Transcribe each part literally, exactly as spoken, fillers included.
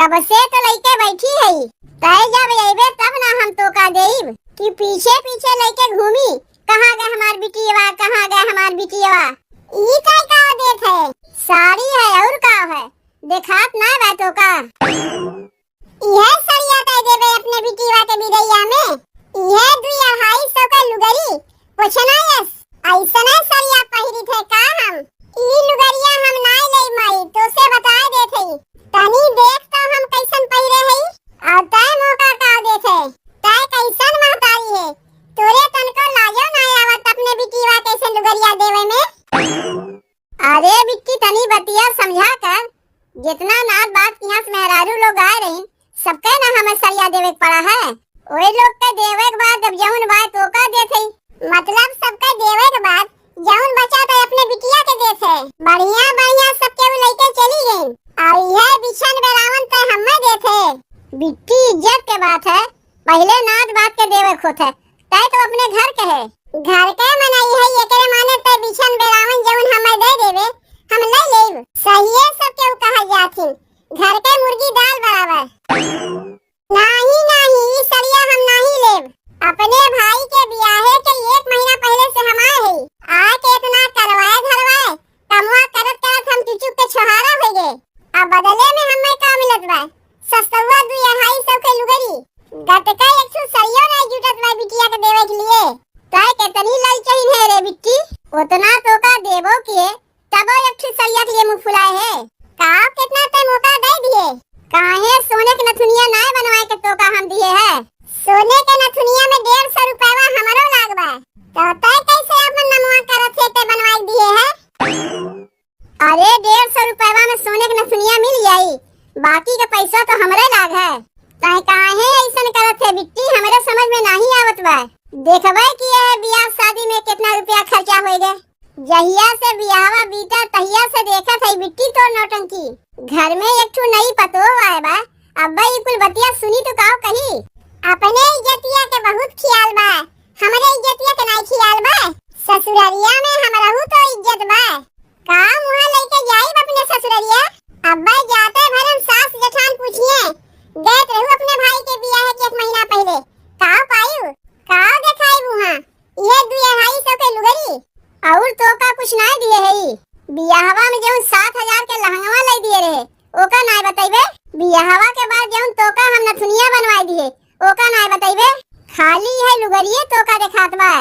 अब से तो लइके बैठी है, तय जब अइबे तब ना हम तोका देइब कि पीछे पीछे लइके घूमी, "कहाँ गए हमार बिटियवा, कहाँ गए हमार बिटियवा?" ई तय का देत है? साड़ी है और का है, देखात ना बा तोका। इहे सड़िया तय देबे अपने बिटियवा के बिदइया में। इहे दुई अढ़ाई सौ के लुगरी, पोछना यस, अइसने सड़िया पहिरित है का हम? ई लुगरिया हम नाई लेई माई, तोसे बताए देत हई। तनी देख तो हम कइसन पहिरे हई, और तय मौका का देत है? तय कइसन महतारी है, तोरे तनको लाजो नाई आवत अपने बिटियवा कइसन लुगरिया देवे में? अरे बिट्टी, तनी बतिया समझा कर, जितना नात बात किहाँ से मेहरारू लोग आए रही, सबके ना हमें सड़िया देवे के पड़ा है। ओए लोग के देवे के बाद जब जौन बाय तोका देत है, मतलब सबके देवे के बाद जौन बचा तो अपने बिटिया के देत है। बढ़िया बढ़िया सबके उ लइके चली गई, और यह बिछन बेरावन ते हमें देत है। बिट्टी, इज्जत के बात है, पहिले नात बात के देवे खोत है, तय तो अपने घर के है। घर के मनई है, एकरे माने तय बिछन बेरावन जौन हमें दे देवे, हम ले लेब। सहिए सब केहू कहल जाथिन, घर के मुर्गी दाल बराबर। नाही, नाही, ई सड़िया हम नाही लेब। अपने भाई के बियाहे के एक महीना पहिले से हम आए हई, आके इतना करवाए धरवाए, कमवा करत करत हम चुचुक के छोहारा हो गए। अब बदले में हमें का मिलत बा? सस्तुआ दुई अढ़ाई सौ के लुगरी, गटका एक ठो सड़ियो नहीं जुटत बा बिटिया के देवे के लिए। तय केतनी ललचहिन है रे बिट्टी, उतना तोका देबो के, तबो एक ठो सड़िया के लिए मुँह फुलाए है। का कितना तय मौका दे दिए? काहे सोने के नथुनिया नाय बनवाए के तोका हम दिए है? सोने के नथुनिया में डेढ़ सौ रुपया हमरो लाग बा, तो तय कैसे अपन नमवा करत है ते बनवाए दिए है? अरे, डेढ़ सौ रुपयवा में सोने के नथुनिया मिल जाई, बाकी के पैसा तो हमरे लाग है। तय काहे ऐसन करत है बिट्टी, हमरे समझ में नाही आवत बा। देखबे कि यह बियाह शादी में कितना रुपया खर्चा होए गए। जहिया से बियाहवा बीता तहिया से देखत है बिट्टी तोर नौटंकी। घर में एक ठो नई पतोह आए बा, अब्बा ई कुल बतिया सुनी तो काव कही? अपने इज्जतिया के बहुत खियाल बा, हमरे इज्जतिया के नाई खियाल बा। ससुररिया में हमरहू तो इज्जत बा। का मुँह लेके जाइब अपने ससुररिया? अब्बा जाते भरम सास जेठान पूछिए, "गए रहू अपने भाई के बियाह के एक महीना पहिले, का पायू? का देखाई वहाँ? ये दुई अढ़ाई सौ के लुगरी, और तो का कुछ ना दिए है? बियाहवा में जौन सात हजार के लहंगवा ले दिए रहे, ओका ना बतैबे? बियाहवा के बाद जौन तोका हम नथुनिया बनवाई दिए, ओका ना बतैबे? खाली है लुगरिये तोका देखात बा,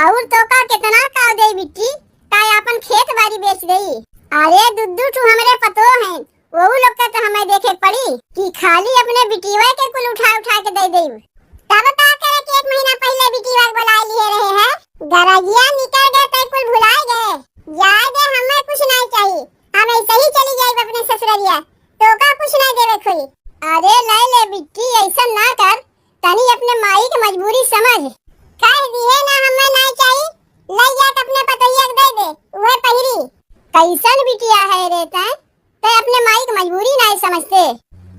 और तोका कितना का दे बिट्टी, का अपन खेत बाड़ी बेच देई? अरे दुद्दू ठू हमरे पतो हैं, वहू लोग के तो हमें देखे के पड़ी कि खाली अपने बिटिया के कुल उठा उठा के दे देब। तब का करे कि एक महीना पहिले बिटिया के बुलाए लिए रहे हैं? गरजिया निकल गए तै कुल भुलाए गए। जाए दे, हमें कुछ नहीं चाहिए, हम ऐसे ही चली जाए अपने ससुररिया, तो का कुछ नहीं देवे खोई। अरे ले ले बिट्टी, ऐसा ना कर, तनी अपने माई के मजबूरी समझ। कह दिए ना हमें नहीं चाहिए, ले जाके अपने पतोहिया के दे दे, उहे पहिरी। कैसन बिटिया है रे तै? तै अपने माई के मजबूरी नाई समझते।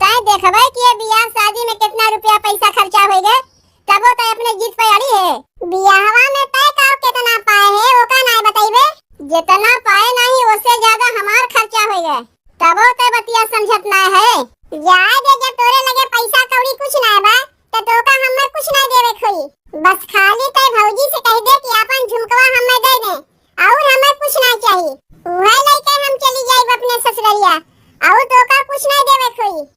तै देखबे कि ये बियाह शादी में कितना रुपया पैसा खर्चा होई गए, तबो तै अपने जिद पे अड़ी है। बियाहवा में तै का कितना पाए है, ओका नाई बतैबे? जितना पाए नहीं, ओसे ज्यादा हमार खर्चा होई गए, तबो तै बतिया समझत नाई है। जाए दे, जब तोरे लगे पैसा कौड़ी कुछ नाई बा, तो तोका हमें कुछ नाई देवे खोई। बस खाली तै भौजी से कह दे कि अपन झुमकवा हमें दे दे, और हमें कुछ ना चाहिए। उहे लेके हम चली जाइब अपने ससुररिया, और तोका कुछ ना देवे खोई।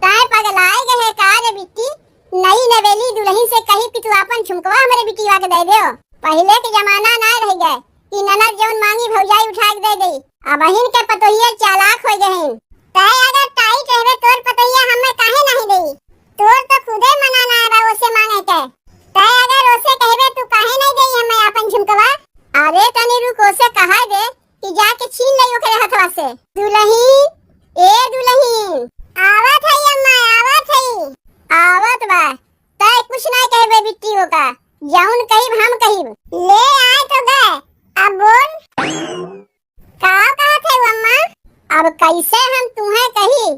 तै पगलाए गए का रे बिट्टी? नई नवेली दुल्हन से कही कि तू अपन झुमकवा हमरे बिटिया के दे दो। पहले के जमाना ना रह गए कि ननद जौन मांगी भौजाई उठा के दे दे। अब अहिन के पतोहिया चालाक हो गए हैं। तै अगर टाइट रहबे तोर पतोहिया हमें काहे नहीं देई? तोर तो खुदे मना ना आवे ओसे मांगे के। तै अगर ओसे कहबे तू काहे नहीं देई हमें अपन झुमकवा? अरे तनी रुक, ओसे कहा दे कि जाके छीन ले ओकरे हथवा से। दुलही, ए दुलही। आवत है अम्मा, आवत है। आवत बा। तै कुछ नहीं कहबे बिट्टी ओका, जौन कहिब हम कहिब। ले आए तो गए, अब बोल। का कहत है अम्मा? अब कैसे हम तुम्हें कही,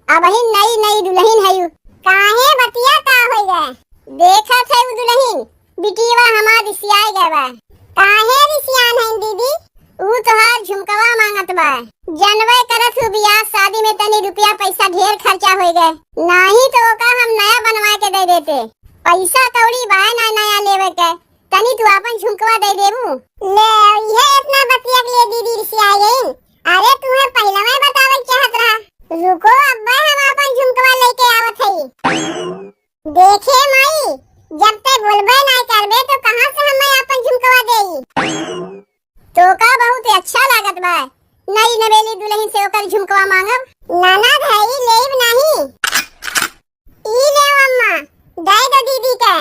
अब ही नई नई दुलहिन है। काहे बतिया का हो गए? देखत है दुलहिन, बिटिया हमार रिसियाए गए बा। काहे रिसियान है दीदी? ऊ तोहार झुमकवा माँगत बा। जनबे करत हू, बियाह शादी में तनी रुपया पैसा ढेर खर्चा होइ गए, नाहीं तो ओका हम नया बनवाए के दे देते। पैसा कौड़ी बाय ना नया लेवे के, तनी तू आपन झुमकवा दे देबू। ले, इहे इतना बतिया के लिए दीदी रिसिया गई। अरे, तुहे पहिलवे बतावे के चाहत रहा। रुको, अब्बे हम आपन झुमकवा लेके आवत हई। देखे माई, जब ते बोलबे ना करबे तो कहाँ से हमें आपन झुमकवा देई? तोका बहुत अच्छा लागत बा, नई नवेली दुलहिन से ओकर झुमकवा माँगब। ननद हई, लेब नाहीं। ई ले अम्मा, दे दो दीदी के।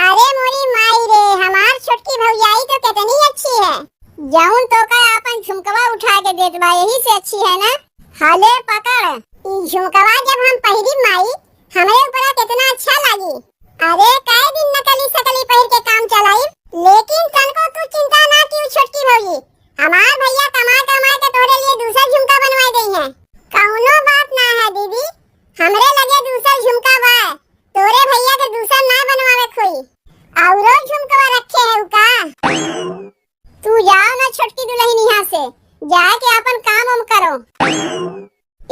अरे मोरी माई रे, हमार छोटकी भौजाई तो कितनी अच्छी है। जौन तोका आपन झुमकवा उठा के देत बा, यही से अच्छी है ना? हले पकड़, ई झुमकवा जब हम पहिरी माई, हमरे ऊपरा कितना अच्छा लागी। अरे, कई दिन नकली सकली पहिर के काम चलाई, लेकिन तनको तू चिंता ना कियो छोटकी भौजी। हमार भैया कमा कमा के तोहरे लिए दूसर झुमका बनवाए देइहैं। कौनो बात ना है दीदी, हमरे लगे दूसर झुमका बा, तोरे भैया के दूसर ना बनवावे खोई। औरो झुमकवा रखे है का? तू जाओ ना छोटकी दुलहिन यहाँ से, जाए के आपन काम उम करो।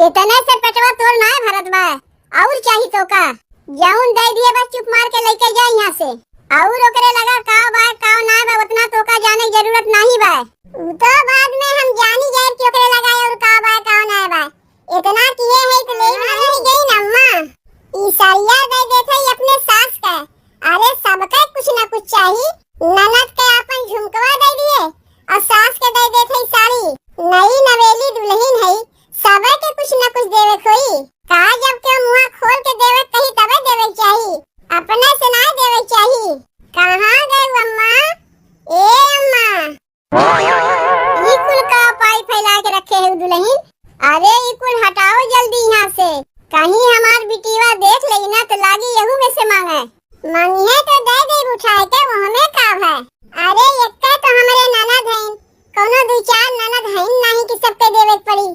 इतने से पेटवा तोर नाय भरत बा, और चाही तोका? जौन दे दिए बस चुप मार के लेके जा यहाँ से। और ओकरे लगा का बा, का नाय बा, उतना तोका जाने की जरूरत नहीं बा। उ तो बाद में हम जानी जाए कि ओकरे लगा और का बा, का नाय बा। इतना किए है तो ले मारे गई न अम्मा। ई सरिया दे देत है अपने सास का। अरे सबके कुछ न कुछ चाही। ननद के आपन झुमकवा दे दिए और सास के दे देत है साड़ी। नई नवेली दुलहिन है, सबे के कुछ न कुछ देवे खोई। का जब के मुँह खोल के देवे कही तबे देवे चाही, अपने से ना देवे चाही। कहाँ गए अम्मा? ए अम्मा, ई कुल का पाई फैला के रखे है दुलहिन? अरे ई कुल हटाओ जल्दी यहाँ से, कहीं हमार बिटिया देख लेई ना तो लागी यहू में से माँगे। माँगिहे तो दे दे उठाए के, वो हमें का है? अरे एक्के तो हमरे ननद हईन, कौनो दू चार ननद हईन नाहीं कि सबके देवे के पड़ी।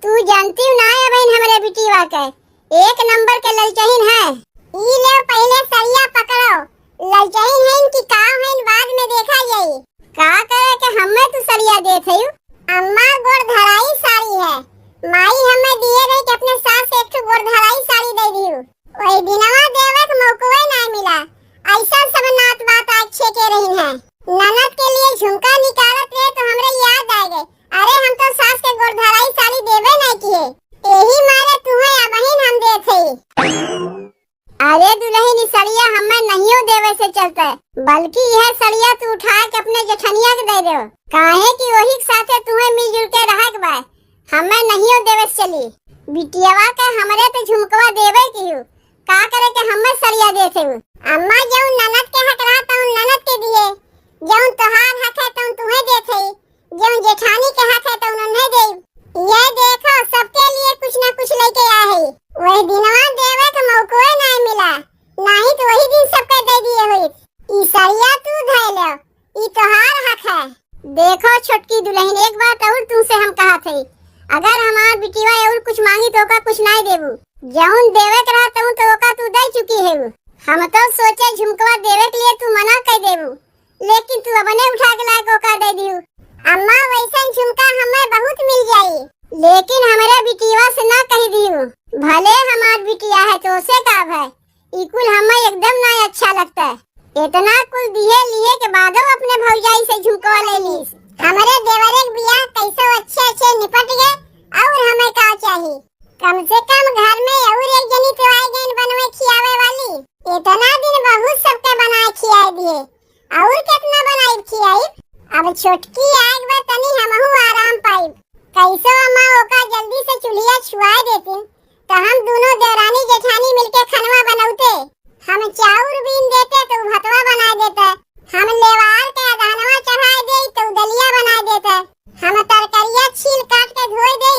तू जानती हूँ ना है बहन हमरे बिटिया के, एक नंबर के ललचहिन है। ई ले पहले सरिया पकड़ो, ललचहिन हईन कि का हईन बाद में देखा जाई। का करे के हमें तू सरिया देत हयू? अम्मा गोड़ धराई साड़ी है, माई हमें दिए रही कि अपने सास से एक ठो गोड़ धराई साड़ी दे दियो। वही दिनवा देवे के मौकवे ना मिला, ऐसा सब नात बात आज छेके रही है। ननद के लिए झुमका निकालत रहे तो हमरे याद आ गए, अरे हम तो सास के गोड़ धराई साड़ी देवे नहीं किए, यही मारे तुम्हें अबहिन हम देत हई। अरे दुलहिन, ई सड़िया हमें नहियो देवे से चलते, बल्कि यह सड़िया तू उठा के अपने जेठनिया के दे दो, काहे कि वही के साथे तुम्हें मिलजुल के रहे के बा। हमें नहियो देवे से चली। बिटियावा के हमरे तो झुमकवा देवे की हूँ, का करे के हमें सड़िया देते हूँ। अम्मा जौन ननद के हक रहा तौन ननद के दिए, जौन तोहार हक है तौन तुम्हें देते ही। जौन जेठानी के हक है तौन उन्हें देब। ये देखो, सबके लिए कुछ ना कुछ लेके आए है। वही दिनवा देवे के मौको ना मिला, नहीं तो वही दिन सबके दे दिए होइत। ई सड़िया तू धै ले, ई तोहार हक है। देखो छोटकी दुलहिन, एक बात और तुमसे हम कहत है, अगर हमार बिटिया और कुछ मांगी तो ओका कुछ नाय देबू। जौन देवे के रहा तौन तो ओका तू दे चुकी है। हम तो सोचे झुमकवा देवे के लिए तू मना कर देबू, लेकिन तू अपने उठा के लाके ओका दे दियो। अम्मा, वैसन झुमका हमें बहुत मिल जाई, लेकिन हमरे बिटिया से ना कह दियो। भले हमार बिटिया है, तो से का भय, ई कुल हमें एकदम ना अच्छा लगता है। इतना कुल दिए लिए के बादो अपने भौजाई से झुमकवा ले लीस। हमरे देवरे के बियाह कैसे अच्छे अच्छे निपट गए, और हमें का चाहिए? कम से कम घर में और एक जनी तो आ गई बनवे खियावे वाली। इतना दिन बहुत सबके बनाए खियाए दिए, और कितना बनाइब खियाइब? अब छोटकी आइब बा, तनी हमहू आराम पाइब। कैसो अम्मा ओका जल्दी से चुल्हिया छुआ देतिन, तो हम दोनों देवरानी जेठानी मिलके खनवा बनौते। हम चाउर बीन देते तो भतवा बना देते, हम लेवार के अदहनवा चढ़ाए दे तो दलिया बना देते, हम तरकरिया छील काट के धोए दे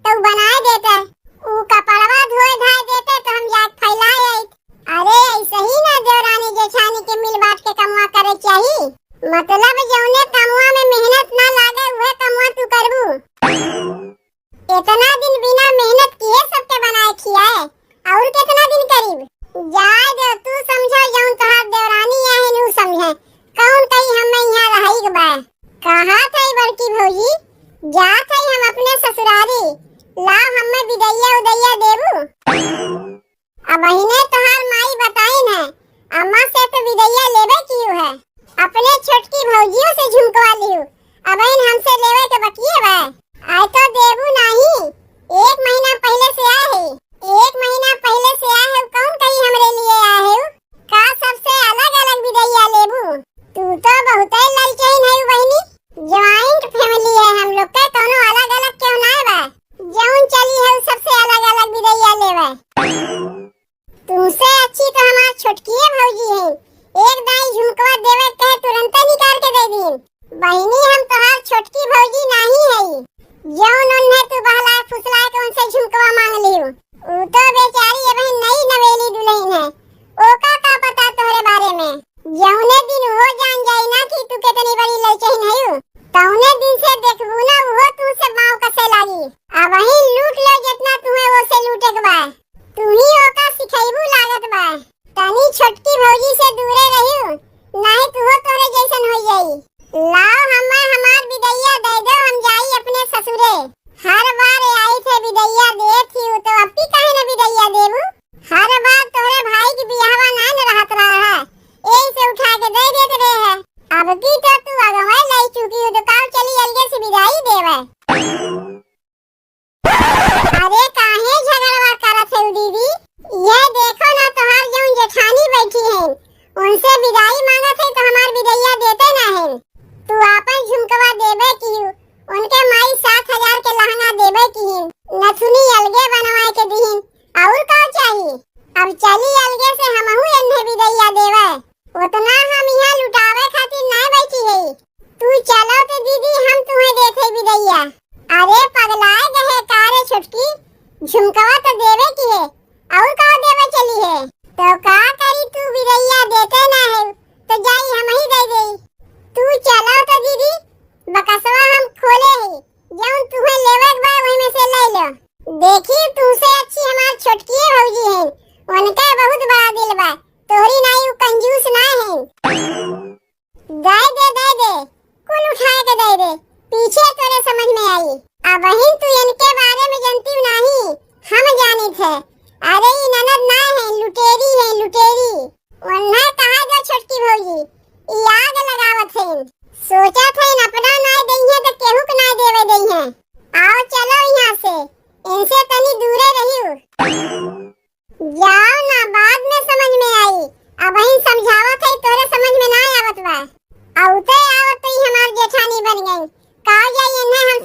तो बनाए देते, ऊ कपड़वा धोए धाए देते तो हम जाके फैलाए आइत। अरे, ऐसे ही ना देवरानी जेठानी के मिल बांट के कमवा करे चाही। मतलब, जौने कमवा में मेहनत ना लागे, उहे कमवा तू करबू। इतना दिन बिना मेहनत किए सबके बनाए खियाए, और कितना दिन करीब? जाए दे, तू समझो, जौन तोहार देवरानी आहिन, ऊ समझे। कौन कही हमें यहाँ रही के बा? कहा था बड़की भौजी, जात हई हम अपने ससुरारी, लाव हम्मे बिदइया उदइया देबू। अबहिने तोहार माई बताइन है, अम्मा से तो बिदइया लेबे किहू है, अपने छोटकी भौजियो से झुमकवा लिहू, अबहिन हमसे लेवे के बकिए बा। आय तो देबू नाही, एक महीना पहिले से आए है, एक महीना पहिले से आए है, कौन कही हमरे लिए आए है? का सबसे अलग अलग बिदइया लेबू? तू तो बहुते ललचइन है बहिनी, ज्वाइंट फैमिली है हम लोग के, कौनो अलग अलग क्यों ना बा? जौन चली है सबसे अलग अलग बिदइया लेवे। तुमसे अच्छी तो हमार छोटकिए भौजी है, एक दाई झुमकवा देवे कहे तुरंते निकाल के दे दीन। बहिनी हम तोहार छोटकी भौजी नाही है, जौन उन्हें तू बहलाए फुसलाए के उनसे झुमकवा मांग लियो। ऊ तो बेचारी अबहिन नई नवेली दुलहिन है, ओका का पता तोहरे बारे में। जौने दिन वो जान जाई ना कि तू कितनी बड़ी ललचहिन हयू, तौने दिन से देखबू ना उहो तू से बाँव कसे लागी। अबहिन लूट लो जितना तुम्हें वो से लूटे के बा, तू ही ओका सिखैबू लागत बा। तनी छोटकी भौजी से दूरे रहियो, नाहीं तुहो तोहरे जैसन होइ जाई। लाओ हम्मे हमार बिदइया दे दो, हम जाई अपने ससुरे। हर बार आई थे बिदइया देत ही, तो अब की काहे न बिदइया देबू? हर बार तोहरे भाई के बियाहवा ना न रहत रहा है, यही से उठा के दे देत रहे है। अब की तो तू अगवे लई चुकी हो, तो काव चली अलगे से बिदाई देवे। अरे काहे झगड़वा करत है दीदी? ये देखो ना तोहार जौन जेठानी बैठी है, उनसे बिदाई मांगत है तो हमार बिदइया देते ना है। तू आपन झुमकवा देबे की, उनके माई सात हजार के लहंगा देबे की, नथुनी अलगे बनवाए के दीहिन, और का चाही? अब चली अलगे से हमहू एन्हे बिदइया देवे। उतना हम यहाँ लुटावे खातिर ना बैठी है। तू चलो तो दीदी, हम तुम्हें देते बिदइया। अरे पगलाए गए का रे छोटकी, झुमकवा तो देवे की है, और का देवे चली है? तो का करी, तू बिदइया देते ना है, तो जाई हम ही दे देई। तू चलो तो दीदी, बकसवा हम खोले ही, जौन तुम्हें लेवे के बा, वही में से ले लो। देखी, तुमसे अच्छी हमार छोटकी भौजी है, उनका बहुत बड़ा दिल बा, तोहरी नाई उ कंजूस ना है। दे दे, दे दे, कुल उठाए के दे दे, पीछे तोरे समझ में आई। अबहिन तू इनके बारे में जानती नाही, हम जानित है। अरे ई ननद ना है, लुटेरी है, लुटेरी। उन्हें कहा जो छोटकी भौजी, ई आग लगावत है। सोचत है अपना ना दइहे तो केहू के ना देवे दइहे। आओ चलो यहाँ से, इनसे तनी दूरे रहियो। जाओ ना, बाद में समझ में आई। अबहिन समझावत है, तोरे समझ में ना आवत बा। औते आवत तो ई हमार जेठानी बन गई। का जाई इन्हें हम